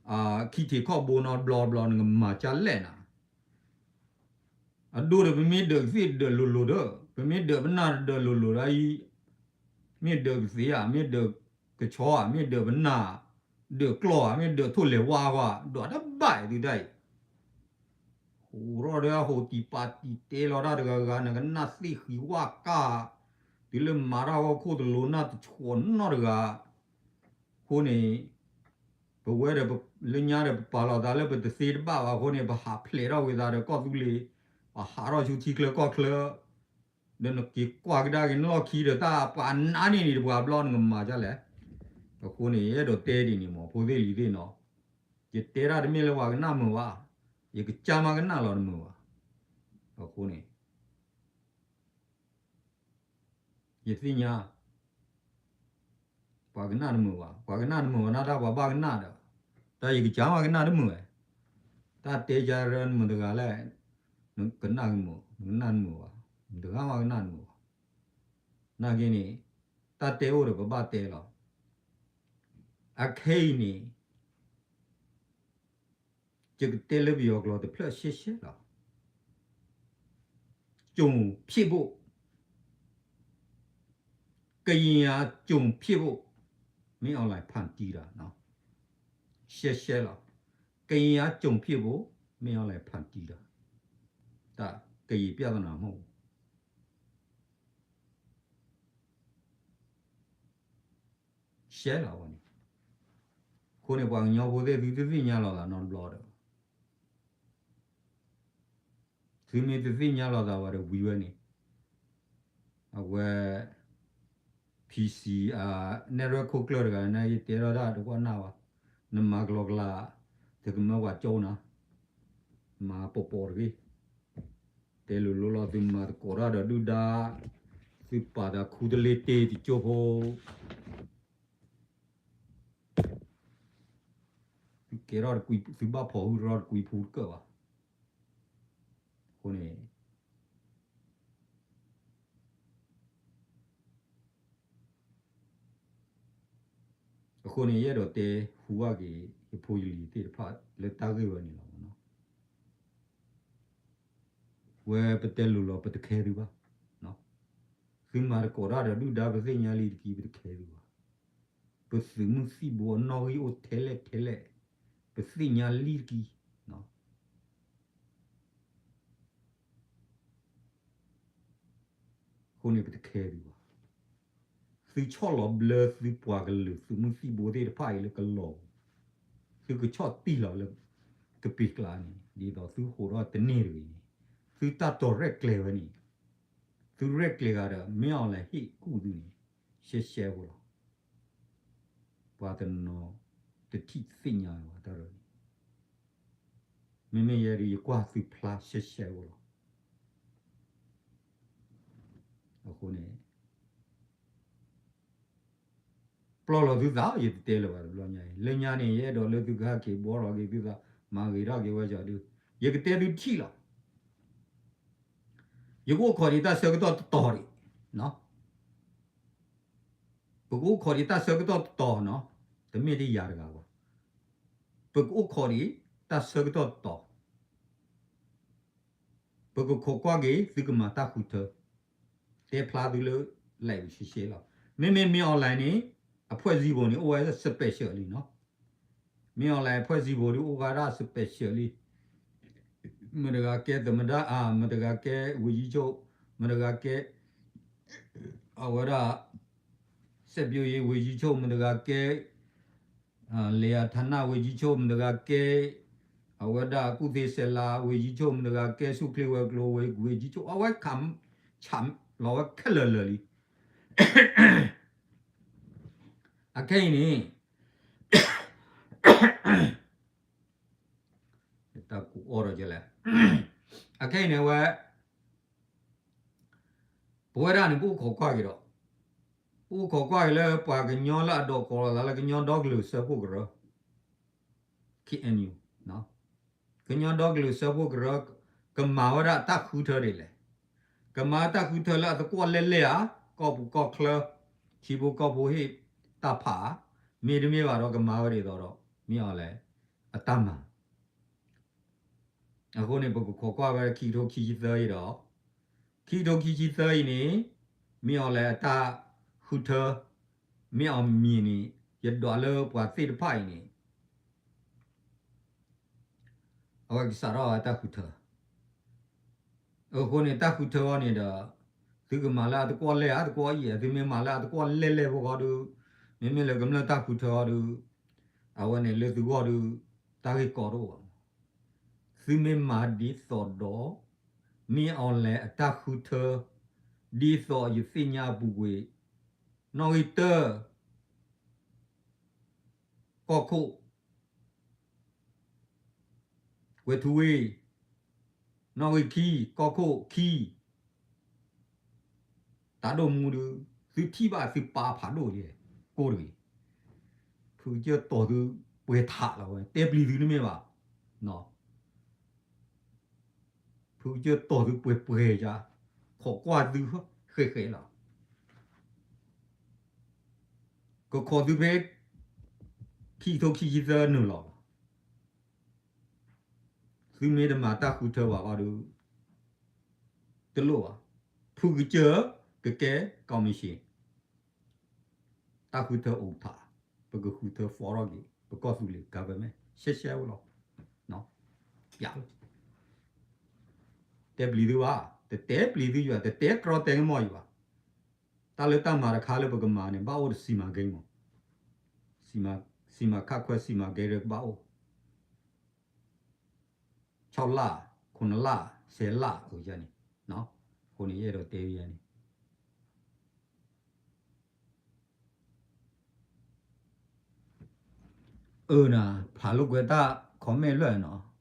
ထံးခီၣ်ဘိနီတဘျီဘျီ နကမၤကၢ်လဲၣ်နၤ အဒိဒီး ပမ့ၢ်ဒၢးကသ့ၣ်ဒၢးလိၤလိၤဒီး, ပမ့ၢ်ဒၢးပနၢ်ဒၢးလိၤလိၤဒီးအံၤ, မ့ၢ်ဒၢးကသ့ၣ်ဧါ, မ့ၢ်ဒၢးကဆီဧါ, မ့ၢ်ဒၢးပနၢ်, ဒၢးကျီၢ်ဧါ, မ့ၢ်ဒၢးထိၣ်လဲၤဝါဧါ, ဒွးတဘၣ်အံၤသုတၢ်အံၤ, ဟူးထီၣ်ဒီးဟူးတံၢ်ပာ်တံၢ်တဲလီၤတၢ်တဂၤဂၤ နကနၣ်သ့ၣ်ဃံးဝၣ်ကၢ်, တုၤလၢမၤတၢ်ဂီၢ်ခိၣ်တလိၤနၢ်တဆှီးနီတဂၤ အဃိန့ၣ် ပဝဲဒီး လၢညါဒီး ပပာ်လီၤသးလၢပတသ့တဘၣ်ဘၣ်အဃိန့ၣ် ပဟးဖျဲးထီၣ်ဝံၤသးဒီးကီၢ်သူလ့ၤ, ပဟးထီၣ်ဆူထံချၢကီၢ်ချၢ, ဒီးနက့ၤကွၢ်ကဒါက့ၤနလီၢ်ခံဒီး တၢ်ပှၤနါန့ၢ်န့ၣ်တပှၤဘျီ နကမၤဒ်လဲၣ်. အဃိန့ၣ် ယအဲၣ်ဒိးတဲဒ်န့ၣ်မး ဖိသ့ၣ်လံၤသ့ၣ်နီၤ, ယတဲတၢ်တမ့ၢ်လၢပှၤကနၣ်မုာ်ဘၣ်, ယကစၢ်မးကနၣ်လီၤတမုာ်ဘၣ်. အဃိန့ၣ် ယသ့ၣ်ညါ ပှၤကနၣ်တမုာ်ဘၣ်, ပှၤကနၣ်တမုာ်ဘၣ်န့ၣ် တၢ်ပှၤဘၣ်ကနၣ်ဒီး တၢ်ယကစၢ်မးကနၣ်တမုာ်ဝဲ, တၢ်တဲယၤရၢနမုာ်တဂၤလဲၣ်, နကနၣ်ကမုာ်, နကနၣ်တမုာ်ဘၣ်, နတဂၤမးကနၣ်တမုာ်ဘၣ်. နာ်က့န့ၣ် တၢ်တဲအိၣ်ဒီးပဘၣ်တဲလီၤ. အခဲအံၤန့ၣ် ယကတဲလၢပယီၤကျိာ်တဖျၢၣ်ရှဲရှဲလီၤ. ကျွန်ဖြစ်ဖို့, ကရင်အကျိုးဖြစ်ဖို့ မင်းအောင်လှိုင်ဖန်တီးတာ, ရှဲရှဲလီၤ. ကရင်အကျိုးဖြစ်ဖို့ မင်းအောင်လှိုင်ဖန်တီးတာ, တၢ်ကရင်ပြဿနာမဟုတ်ဘူး. ရှဲလီၤဝဲန့ၣ်. အဃိန့ၣ် ပှၤကညီဖိသ့ၣ် သုတသ့ၣ်ညါလိာ်သးနီတဘျီဒီး သုမ့ၢ်တသ့ၣ်ညါလိာ်သးဘၣ်ဒီးဝံၤဝဲန့ၣ်, အဝဲ ဖံစံ အနဲၣ်ရွဲၣ်ခိၣ်ကျၢၢ်တဂၤန့ၣ် ယတဲထီၣ်တၢ်တကွၢ်နၢ်ဘၣ်, နမၤကလီကလး တကမၢပှၤကၠိနၤ, မၤပိာ်ပိာ်တဂ့ၤ, တဲလိၤလိၤလီၤ သုမၤသကိးတၢ်ဒီးဒုၣ်ဒါ, သုပာ်သးခူတလ့တ့တကၠိဖိ သုကဲထီၣ်တကွံ, သုဘၣ်ဖီၣ်ဟုထီၣ်တကွံဖူတကၢၢ်ဘၣ်. အဃိန့ၣ်, အဃိန့ၣ် ယအဲၣ်ဒိးတဲဟူဘၣ်က့ၤ ယဖိယလံၤသ့ၣ်တဖၣ်လၢတၢ်ဂ့ၢ်ဝဲန့ၣ်လီၤ. ဝဲပတဲလိၤလီၤ ပတခဲသုဘၣ်. သုမၤသကိးတၢ်ဒီးဒုၣ်ဒါ ပသ့ၣ်ညါလံတက့ၢ် ပတခဲသုဘၣ်. ပသုးမုၢ်သံၣ်ဘိအနီၣ်ဂံၢ်အိၣ်ထဲလဲၣ်ထဲလဲၣ် ပသ့ၣ်ညါလံတက့ၢ်. အဃိန့ၣ်ပတခဲသုဘၣ်. သုဆီၣ်လီၤဘျၢသုပှၤကလုာ်သုးမုၢ်သံၣ်ဘိသ့ၣ်တဖၣ်အံၤလၢကလီၤပူၤ, သုကဆီၣ်တံၢ်လီၤလၢကပ့ၤကျါန့ၣ် ဒ်သိးသုဟိးထီၣ်တန့ၢ်တဂ့ၤန့ၣ်, သုတၢ်တီၤရဲၣ်ကျဲၤဝဲန့ၣ်, သုရဲၣ်ကျဲၤဂၤဒီး မင်းအောင်လှိုင်ဟ့ၣ်ကူၣ်သုန့ၣ် ရှဲရှဲဖိလီၤ. ပှၤတနီၤတထံၣ်တသ့ၣ်ညါဘၣ်တၢ်ဒ်န့ၣ်, မ့မ့ၢ်ယဲဒုး ယကွၢ်သုဖျါရှဲရှဲဖိလီၤ. အဃိန့ၣ် ပျီလီၤသုသး ယတတဲလၢၤဘၣ်တဘျီညါအံၤ, လၢညါန့ၣ် ယအဲၣ်ဒိးလၢသုကဟဲက့ၤဘှီထီၣ်က့ၤသုသး မၤဂ့ၤထီၣ်က့ၤဝဲစီၤဒုး, ယကတဲသုထံၣ်လီၤ. ယကအိၣ်ခိးဒံးတၢ်ဆၢကတီၢ်တတီၤဒံး, ပကအိၣ်ခိးဒံးတၢ်ဆၢကတီၢ်တတီၤနီၤ, တမ့ၢ်ဒ်ယၤတဂၤဘၣ်, ပကအိၣ်ခိးဒံးတၢ်ဆၢကတီၢ်တတီၤ, ပကခိးကွၢ်က့ၤ သုကမၤတၢ်ဃုထၢ, တဲဖျါသုလၢ live ရှဲရှဲလီၤ. မ့မ့ၢ် မင်းအောင်လှိုင်န့ၣ် အဖှဲၣ်စံဘိန့ၣ် အိၣ်ဝဲ special လံနီၤ, မင်းအောင်လှိုင် အဖှဲၣ်စံဘိဒုး အိၣ်ဝဲဒၣ် special လံ, မတဂၤကဲသမ္မတ မတဂၤကဲ ဝန်ကြီးချုပ်, မတဂၤကဲ အဝဲဒၣ် စက်ပြုရေး ဝန်ကြီးချုပ် မတဂၤကဲ လယ်ယာဌာန ဝန်ကြီးချုပ် မတဂၤကဲ, အဝဲဒၣ် ကူၣ်သ့ဆဲးလၤ ဝန်ကြီးချုပ် မတဂၤကဲ, ဆူၣ်ချ့ဝဲၤကျိၤ ဝန်ကြီးချုပ် အဝဲခး ဆးလီၤဝဲခဲလၢာ်လၢာ်လံ. အခဲအံၤန့ၣ် တၢ်ကူအီၣ်ဒီးကလဲၣ်, အခဲအံၤန့ၣ်ဝဲ ပဝဲဒၣ်န့ၣ် ပအိၣ်ခိးကွၢ်က့ၤဒီး, ပအိၣ်ခိးကွၢ်က့ၤလၢပှၤကညီလၢအဒိးကိးလီၤသးလၢ ကညီဒီကလုာ်စၢဖှိၣ်ကရၢ, KNU, ကညီဒီကလုာ်စၢဖှိၣ်ကရၢ ကမၤဝဲဒၣ်တၢ်ဃုထၢဒ်လဲၣ်, ကမၤတၢ်ဃုထၢလၢအသကွီၢ်လဲၢ်လဲၢ်ဧါ, ကီၢ်ပူၤကီၢ်ချၢ ထံဖိကီၢ်ဖိဟ့ၣ်တၢ်ဖးဧါ, မ့တမ့ၢ်ဘၣ်ဒီးကမၤဝဲဒ်သိးဒီး မ့ၢ်အီၤလဲၣ် အတၢ်မၤ အဃိန့ၣ် ပကခိးကွၢ်ဝဲခံကထိခံဆံသၢအံၤဒီး, ခံကထိခံဆံသၢအံၤန့ၣ် မ့ၢ်အီၤလဲၣ်အတၢ်ဃုထၢ, မ့ၢ်အီၤမံၤန့ၣ် ယဒွးလၢပှၤသ့ၣ်တဖၣ်အံၤန့ၣ် အဝဲကစးထီၣ်အတၢ်ဃုထၢ, အဃိန့ၣ် တၢ်ဃုထၢအီၤန့ၣ်ဒီး သုကမၤလၢအသကွီၢ်လဲၢ်ဧါ သကွီၢ်အံၤဧါ, သုမ့ၢ်မၤလၢအသကွီၢ်လဲၢ်လဲၢ်ဖိဃီဒီး, မ့မ့ၢ်လၢကမျၢၢ်တၢ်ဃုထၢအီၤဒီး အဝဲန့ၣ်လၢသုဂီၢ်ဒီး တၢ်ဂ့ၢ်ကီတအိၣ်ဘၣ်. သုမ့ၢ်မၤဒ်သိးဒီး မ့ၢ်အီၤလဲၣ်အတၢ်ဃုထၢ ဒ်သိးယသ့ၣ်ညါအပူၤကွံာ် နီၣ်ဂံၢ်တၢ ကီၢ်ခိၣ် ဝဲထူဝ့ၢ် နီၣ်ဂံၢ်ခံ, ကီၢ်ခိၣ်ခံ, တၢ်ဒိၣ်မူဒုး, သုထံၣ်ဘၣ်သုပၢ်ဖးဒိၣ်ယဲ, ကိၢ်တဂ့ၤ, ဖုကစၢၢ်တီၢ်သုပှဲၤထးလီၤဝဲ, တဲပျံၤသုတမ့ၢ်ဘၣ်, ဖုကစၢၢ်တီၢ်သုပှဲၤပှဲၤယါ, ခိးကွၢ်သုဃဲးဃဲးလီၤ. ကခိးသုဖဲ ခံကထိခံဆံသၢနုာ်လီၤလီၤ. သုမ့ၢ်တမၤတၢ်ဃုထၢဘၣ်ဃီဒီး တလိၣ်ဘၣ်. ဖုကစၢၢ်ကကဲ commission, တၢ်ဃုထၢအိၣ်ထး, ပကဃုထၢ form ထီၣ်က့ၤ ပကီၢ်သူလ့ၤ government ရှဲရှဲအိၣ်လီၤ. ပျးလီၤ. တဲပျံၤသုဘၣ်, တတဲပျံၤသုယွၤ, တတဲကြီတဲကမီၢ်ယွၤ. တၢ်လၢတၢ်မၤတခါလၢပကမၤန့ၣ် ဘၣ်အိၣ်တ စီမံကိန်း မး, စီမံခန့်ခွဲ စီမံကိန်း ဒီးကဘၣ်အိၣ် ဆီလၢ်, ခိၣ်နလၢ်, ဆဲးလၢ် အဃိန့ၣ် ယအဲၣ်ဒိးတဲဝဲန့ၣ် အၢနၤ ဖးလိာ်ကွဲတၢ် comment လၢနီၤ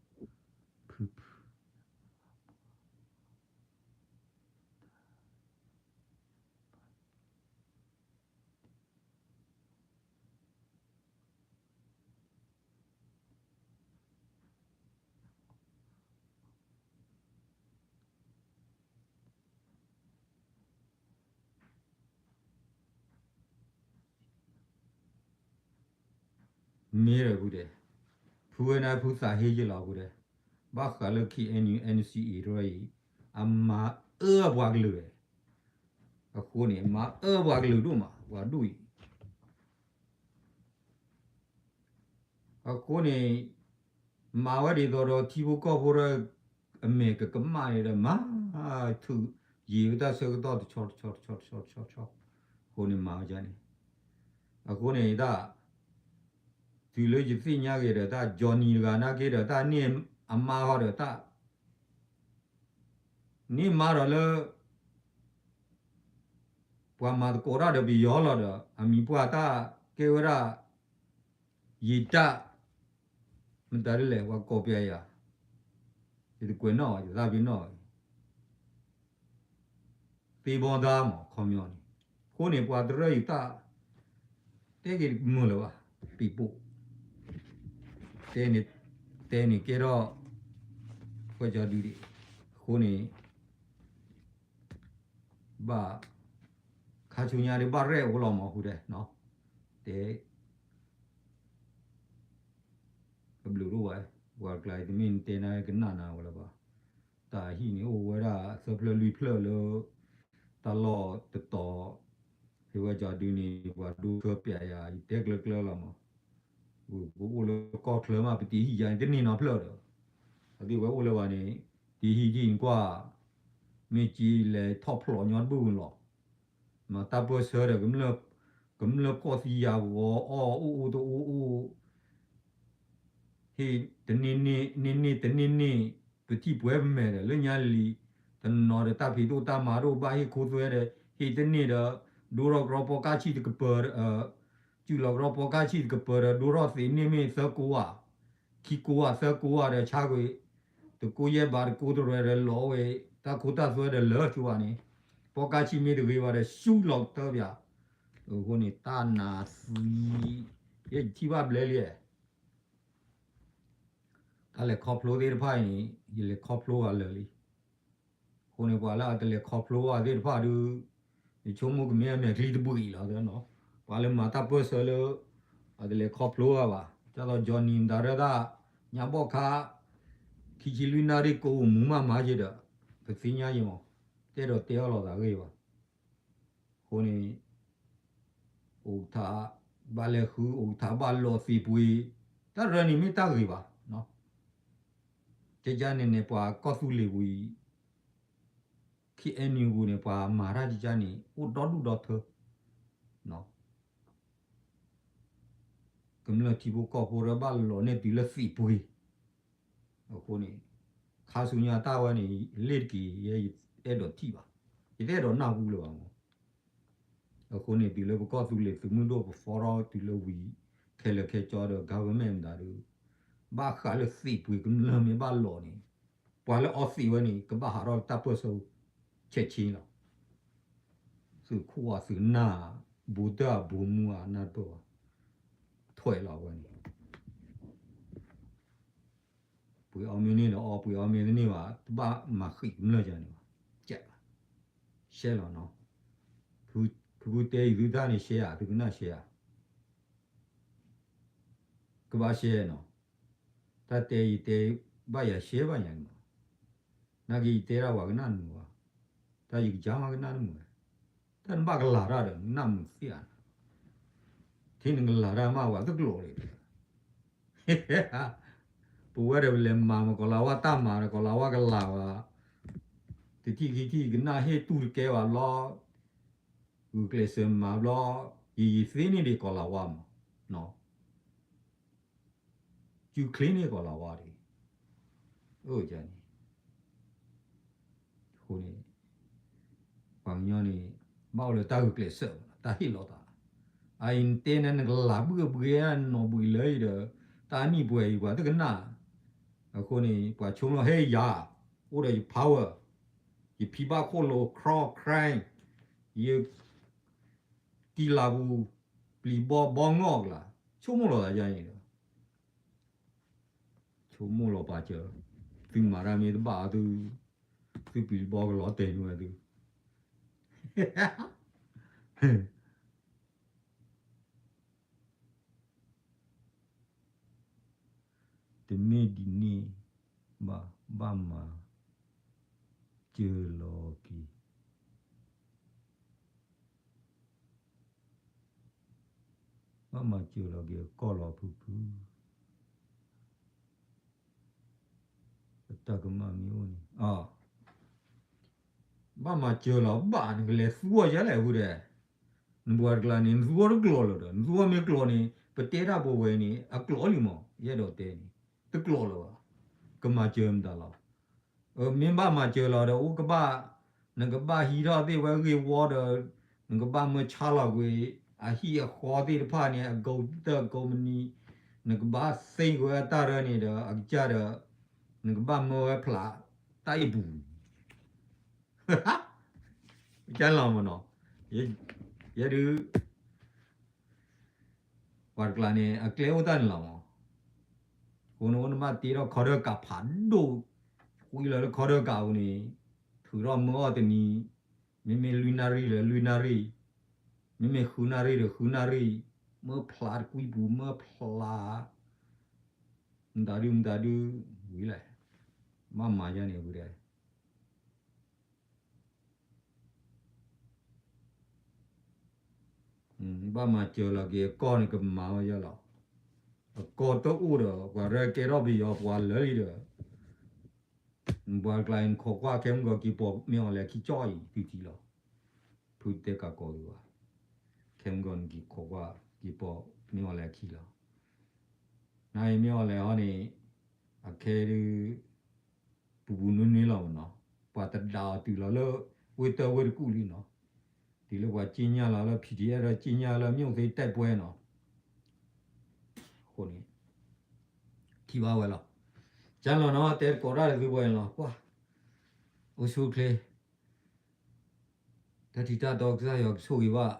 မ့ၢ်ဒီးဖုဒဲး, ဖုဝဲန့ၣ်ဖုသးဟ့ယ့ၢ်လီၤဖုဒဲး, ဘၣ်ဃးလၢ K N U N C A တရၢအံၤ, အမၤအၢပှၤကလုာ်ဝဲ, အဃိန့ၣ် မၤအၢပှၤကလုာ်ဒိၣ်မး ပှၤဒိၣ်အံၤ အဃိန့ၣ် မၤဝဲဒ်သိးဒီးထံဖိကီၢ်ဖိဒီး အမဲာ်ကကမၣ်န့ၣ်ဒီး မၤထုးယံာ်ဝဲတၢ်ဆၢကတီၢ်တဆီတဆီတဆီတဆီတဆီတဆီ, အဃိန့ၣ်မၤဝဲဒ်န့ၣ်, အဃိန့ၣ်တၢ် တုၤလၢယသ့ၣ်ညါက့ၤဒီးတၢ် Johnny တဂၤနာ်က့ဒီး တၢ်န့ၢ်အမါဃီဒီးတၢ် န့ၢ်မါဒီးလၢ ပှၤမၤသကိးတၢ်ဒီးပယီၤလီၤဒီး အမံၤပှၢ်တၢ်ကဲဝဲဒၣ် ယံာ်တၢ် မတၤဒ်လဲၣ် ပှၤကိးပျဲယၤ, ယတကွဲးနီၣ်ဘၣ် ယသးပ့ၤနီၣ်ဘၣ် သ့ဘီသါမး ခီပညီန့ၣ်, အဃိန့ၣ် ပှၤတရၢအံၤတၢ် တဲက့ၤတမုာ်လၢၤဘၣ်, ပံးပိာ်, တဲန့ၣ်ကဲထီၣ် ပှၤကၠီဒုဒံး, အဃိန့ၣ် ဘၣ် ခါဆူညါဒ်ဘၣ်ရဲၣ်အိၣ်လီၤမးဃုာ်ဒီး တဲ ကဘျုးဒိၣ်ဝဲ, ပှၤကျါအံၤတမ့ၢ်နတဲနၤကနၣ်နၤဝဲလၢၤဘၣ်, တၢ်ဟံၣ်န့ၣ်အိၣ်ဝဲဒၣ်သၢဖျၢၣ်လွံၢ်ဖျၢၣ်လၢ တၢ်လီၢ်တတီၤ, ဖဲဝဲကၠီဒုန့ၣ် ပှၤဒိၣ်ထၢပျဲယၤ ယတဲကျၢၤကျၢၤလီၤမး, ပအိၣ်လၢကီၢ်ချၢမး ပတံၤဟံၣ်ယၤန့ၣ် တန့ၢ်နီတဖျၢၣ်ဒီး, အသ့ၣ်ဝဲအိၣ်လၢၤဘၣ်န့ၣ် တံၤဟံၣ်တံၢ်နကွၢ်, မ့ၢ်ကံလဲၤထီၣ်ဖျိးညီတဘျုးလီၤ မၤတၢ်ပၢၢ်ဆၢဒီး ကမျၢၢ်ဖှီၣ်သံယာ်ဂီၤအီၣ်အိၣ်အိၣ်တအိၣ်အိၣ်, ဟ့ၣ်တန့ၢ်န့ၢ် န့ၢ်န့ၢ်တန့ၢ်န့ၢ်, ပထံၣ်ပှဲၤပမဲာ်ဒီး လၢညါလံၤ, တနီၤဒီးတၢ်ဖံးဒိၣ်တၢ်မၤဒိၣ် ဘၣ်ဟ့ၣ်ခိသွဲဒီး ဟ့ၣ်တန့ၢ်ဒီး ဒိထီၣ်ကရီပီကါဆံၣ်တကပၤ, စုၣ်လီၤကရီပီကါဆံၣ်တကပၤဒီး ဒိထီၣ်သ့န့ၢ်မ့ၢ်သၢကိးဧါ ခံကိးဧါသၢကိးဧါဒီး ဆါကွံာ် တကိးယဲၢ်ဘးတကိးတရဲၣ်ဒီး လီၤဝဲ တၢ်ခိတၢ်သွဲဒီးလၢာ်ဆိဘၣ်န့ၣ်, ပီကါဆံၣ်မ့ၢ်တဂ့ၤဘၣ်ဒီး ဆူၣ်လီၤကတၢၢ်ပၠး, အဃိန့ၣ် တၢ်နးသံ, ယဲယထံၣ်ဘၣ်ဘျဲလံ, တၢ်လဲၤခီဖျိသ့ၣ်တဖၣ်အံၤန့ၣ် ယလဲၤခီဖျိဂၤလၢာ်လံ အဃိန့ၣ် ပှၤလၢအတလဲၤခီဖျိဘၣ်သ့ၣ်တဖၣ်ဒုး, ယဆိကမိၣ်ကမ့ၢ်အမဲာ်ချံတဘှံးလီၤ, ပှၤလၢမၤတၢ်ပၢၢ်ဆၢလၢ အတလဲၤခီဖျိဘၣ်ဘၣ်, ဒ်သိး Johnny မတၤဒၣ်သၣ် ညါဘီၣ်ခါ ခံဆံလွံၢ်နၣ်ရံၣ်ကိးမူးမးမၤက့ၤဒီး ပသ့ၣ်ညါယံမး, တဲဒီးတဲအီၤလိာ်သးဂ့ၢ်ဘၣ် အဃိန့ၣ် အိၣ်ကထါ ဘၣ်လဲၤဃု အိၣ်ကထါဘၣ်လီၤသ့ၣ်ပှ့ၤ, တၢ်ရၢန့ၣ်မ့ၢ်တၢ်ဂ့ၤဘၣ်, ကကန့ၣ်န့ၣ် ပှၤကီၢ်သူလ့ၤပူၤအံၤ KNU ပူၤန့ၣ် ပှၤမၤတၢ်ကကန့ၣ် အိၣ်ဒီဒူၣ်ဒီထၢ ကမျၢၢ်ထံဖိကီၢ်ဖိဒီးဘၣ်လီၤန့ၢ်တုၤလၢသ့ၣ်ပှ့ၤ, အဃိန့ၣ် ခါဆူညါတၢ်ဝဲန့ၣ် လ့ၣ်တက့ၤ ယဲယအဲၣ်ဒိးထံၣ်ဘၣ်, ယတအဲၣ်ဒိးနၢ်ဟူလၢၤဘၣ်မး, အဃိန့ၣ် တုၤလၢပကီၢ်သူလ့ၤသုးမုၢ်ဒိၣ်ပဖီထီၣ်တုၤလၢဝံၤ ခဲလၢာ်ခဲဆ့ဒီး government မတၤဒီး ဘၣ်ဃးလၢသ့ၣ်ပှ့ၤကမျၢၢ်မ့ၢ်ဘၣ်လီၤန့ၣ် ပှၤလၢအီသံးဝဲန့ၣ် ကဘၣ်ဟးထီၣ်လၢတၢ်ပၢၢ်ဆၢ ဆဲးဆ့လီၤ. သုးခိၣ်အသုးနၢ် ဘူးတၢ်အဘူးမူအနၢ်တပၢၢ်ဘၣ်, ထွဲလီၤဝဲန့ၣ် ပှ့ၤအီၣ်မ့ၢ်န့ၢ်ဒီးအီ, ပှ့ၤအီၣ်မ့ၢ်တန့ၢ်ဘၣ် တဘၣ်မၤဃံးကမျၢၢ်ကန့ၣ်ဘၣ်, ကဲးဘၣ်, ရှဲလီၤနီၤ, ဖုဖုတဲအံၤသုတၢ်န့ၣ်ရှဲဧါ, သုကနၣ်ရှဲဧါ, ကဘၣ်ရှဲနီၤ, တၢ်တဲယတဲ ဘၣ်ယၤရှဲဘၣ်ယၤန့ၣ်မး, နာ်က့ယတဲဒၣ်ပှၤကနၣ်နမုာ်ဘၣ်, တၢ်ယကစၢ်မးကနၣ်နမုာ်ဝဲ, တၢ်နဘၣ်ကလၤတၢ်ဒီး နကနၣ်မုာ်သ့ဧါ, ထဲနကလၤတၢ်မးပှၤတကျိာ်ဒံး ပဝဲဒီးပလဲၤမၤမး ကီၤလၤဝါတၢ်မၤဒီး ကီၤလၤဝါကလၤဝဲ, တထံၣ်ခံထံၣ်ကနၣ်ဟ့ၣ်တူၢ်တကဲဘၣ်ဘျီ, ဂုာ်ကျဲးစၢးမၤဘျီ, ယံာ်ယံာ်သ့န့ၢ်ဒံးကီၤလၤဝါမး, နီၤ, စုချ့န့ၢ်ကီၤလၤဝါဒံး, အိၣ်န့ၣ် အဃိန့ၣ် ပှၤကညီန့ၣ် ဘၣ်အိၣ်လၢတၢ်ဂုာ်ကျဲးစၢးမး တၢ်ဟ့ၣ်လီၤသး, အအံၤနတဲန့ၣ် နကလၤဘှံးဘှံးနီၢ်ဘှံးလၢအံၤဒီး တၢ်နံၣ်ပှဲၤအံၤ ပှၤတကနၣ်, အဃိန့ၣ် ပှၤဆိကမိၣ်ဟဲယၤ, အိၣ်ဒီးယ power, ယဖံဘၣ်ခိၣ်လိၤ ခရီၣ် ခရၢၣ်, ယ တံၢ်လၤပူၤ ပျံၤဘီဘီငီၢ်ကလါ, ဆိကမိၣ်လီၤသးယါန့ၣ်ဒီး ဆိကမိၣ်လီၤပာ်စၢၤ, သုမၤတၢ်မ့ၢ်တဘၣ်သု, သုပျံၤဘီကလီၤတဲာ်န့ၢ်ဝဲသု တမ့ၢ်ဒ်န့ၣ်ဘၣ်, ဘၣ်မၤစၢၤလီၤက့ၤ, ဘၣ်မၤစၢၤလီၤက့ၤအကီၢ်လီၤဖုဖု, အတၢ်ကမၣ်မ့ၢ်အိၣ်န့ၣ် ဘၣ်မၤစၢၤလီၤဘၣ် နကလဲၤသူအီၤယဲလဲၣ်ဝဲဒီး, နပှၤတကျါန့ၣ် နသူအီၤတကျိာ်လၢၤဒီး နသူအီၤမ့ၢ်ကျိာ်န့ၣ် ပတဲတၢ်ပဝဲန့ၣ် အကျိာ်လံမး ယအဲၣ်ဒိးတဲန့ၣ် တကျိာ်လၢၤဘၣ်, ကမၤစၢၤမတၤလီၤ, မ့ၢ်ဘၣ်မၤစၢၤလီၤဒီး အိၣ်ကဘၣ်, နကဘၣ်ဟံးထီၣ်သ့ၣ်ဝဲဂ့ၢ်ဝီဒီး, နကဘၣ်မၢဆါလီၤကွံာ်, အဟံၣ်အဃီသ့ၣ်တဖၣ်န့ၣ် အကိးတၢ်ကိးမနံၤ, နကဘၣ်သ့ကွံာ်အတၢ်ရၢန့ၣ်ဒီး အကစၢ်ဒီး, နကဘၣ်မၢဝဲဖျး, တၢ်အ့ၣ်ပူၤ ကလီၤမနီၤ, ယဲဒုး, ပှၤတကျါန့ၣ် အကျဲအိၣ်တၢ်န့ၣ်လီၤမး, အဃိန့ၣ် အိၣ်နဘၣ်တ့ထီၣ်ခီဒၢကးဖးဒိၣ်, ဃုလီၤလၢခီဒၢကးအပူၤန့ၣ်, ထုးထီၣ်မၢအီၣ်တနံၤ, မ့မ့ၢ်လွံၢ်နၣ်ရံၣ်လၢလွံၢ်နၣ်ရံၣ်, မ့မ့ၢ်ဃုနၣ်ရံၣ်ဒီးဃုနၣ်ရံၣ်, မၢဖျးတကွံပူၤ မၢဖျး မတၤဒု မတၤဒု ဝံၤလဲၣ်, ဘၣ်မၤယါန့ၣ်ဝံၤဒီး, ဘၣ်မၤစၢၤလီၤက့ၤအကီၢ်န့ၣ် ကမၤဝဲယါလီၤ, အကီၢ်တအိၣ်ဒီး ပှၤရဲကဲထီၣ်ပယီၤပှၤလၢာ်လံဒီး နပှၤတကျါအံၤ နခိးကွၢ်ခဲမုၢ်ဂီၤက့ၤပိာ်မ့ၢ်အီၤလဲၤခံကၠီၣ်အံၤ သုထံလီၤ, ဖုတဲကးကီးသုဘၣ်, ခဲမုၢ်ဂီၤနက့ၤခိးကွၢ်က့ၤပိာ်မ့ၢ်အီၤလဲၤခံလီၤ, နအံၤမ့ၢ်အီၤလဲၤဟီန့ၣ်, အခဲဒုး ပူၤပူၤနွံနွံလီၤမနီၤ, ပှၤတဒါအီၤတုၤလီၤလၢ ဝ့ၢ်တၢဝ့ၢ်တကူၣ်လံနီၤ, တုၤလၢပှၤက့ညါလီၤလၢ PDF ဒီးက့ညါလၢ မ့ၢ်အိၣ်သ့တဲပှဲနီၤ, အဃိန့ၣ် ထံၣ်ဘၣ်ဝဲလီၤ, ကၢ်လီၤနီၤ တဲတကိးတၢ်လၢသုဝဲန့ၣ်လီၤ, ကွၢ်, အိၣ်ဆူၣ်အိၣ်ချ့ တၢ်ထံးတၢ်တီကစၢ်ယွၤကဆိၣ်ဂ့ၤဘၣ်,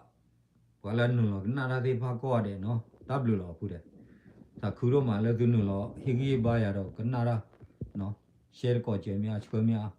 ပှၤလၢနုာ်လီၤကနၣ်တၢ်သ့ၣ်တဖၣ်ကိးဂၤဒဲးနီၤ, တၢ်ဘျုးလီၤဖုဒဲး, သးခုဒိၣ်မးလၢသုနုာ်လီၤဟ့ၣ်ဂံၢ်ဟ့ၣ်ဘါယၤဒီးကနၣ်တၢ်, ရှဲတကိးစၢၤမ့ၢ်အါ ဆှၢမ့ၢ်အါ,